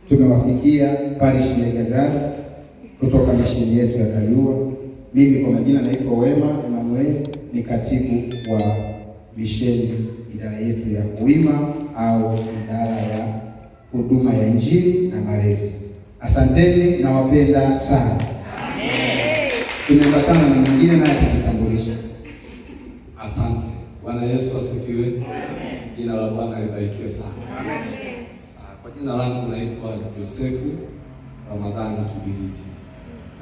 Tumewafikia parish ya Igagala kutoka misheni yetu ya Kaliua. Mimi kwa majina naitwa Wema Emmanuel, ni katibu wa misheni idara yetu ya Huima au idara ya huduma ya Injili na malezi. Asanteni, nawapenda sana. Tumeambatana na mwingine naye atajitambulisha. Asante. Bwana Yesu asifiwe. Jina la Bwana libarikiwe sana. Kwa jina langu naitwa Josefu Ramadhani Kibiriti,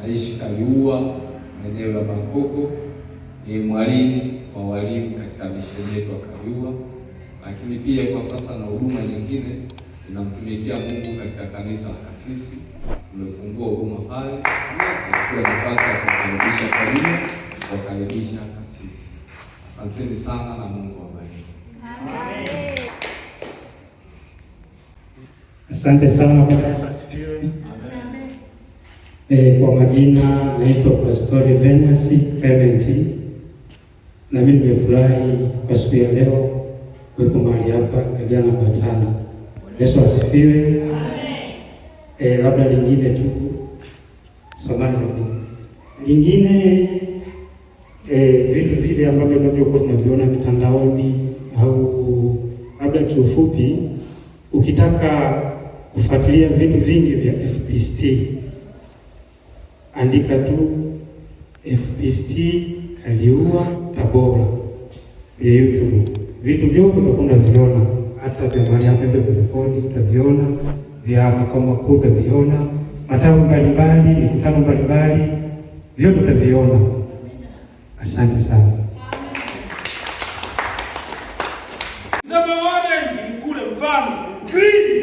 naishi Kaliua, maeneo ya Bangkoko. Ni mwalimu wa walimu katika misheni yetu ya Kaliua, lakini pia kwa sasa na huduma nyingine ninamtumikia Mungu katika kanisa la Kasisi. Tumefungua huduma pale. Nachukua nafasi ya kukaribisha Kaliua, kuwakaribisha Kasisi. Asanteni sana na Mungu awabariki. Asante sana. Bwana Yesu asifiwe. Kwa majina naitwa Pastori Venus Clement, na mimi nimefurahi kwa siku ya leo kuwepo mahali hapa na jana patana. Yesu asifiwe. Labda lingine tu, samahani, lingine vitu vile ambavyo tunavyokuwa tunaviona mitandaoni au labda kiufupi, ukitaka kufuatilia vitu vingi vya FPCT andika tu FPCT Kaliua Tabora ya YouTube, vitu vyote utakuwa unaviona, hata vya mahali hapa vya kurekodi utaviona, vya makao makuu utaviona, matawi mbalimbali, mikutano mbalimbali, vyote utaviona. Asante sana. Sema orange ni kule, mfano green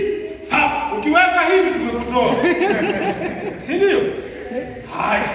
hapa, ukiweka hivi tumekutoa, si ndio? Haya.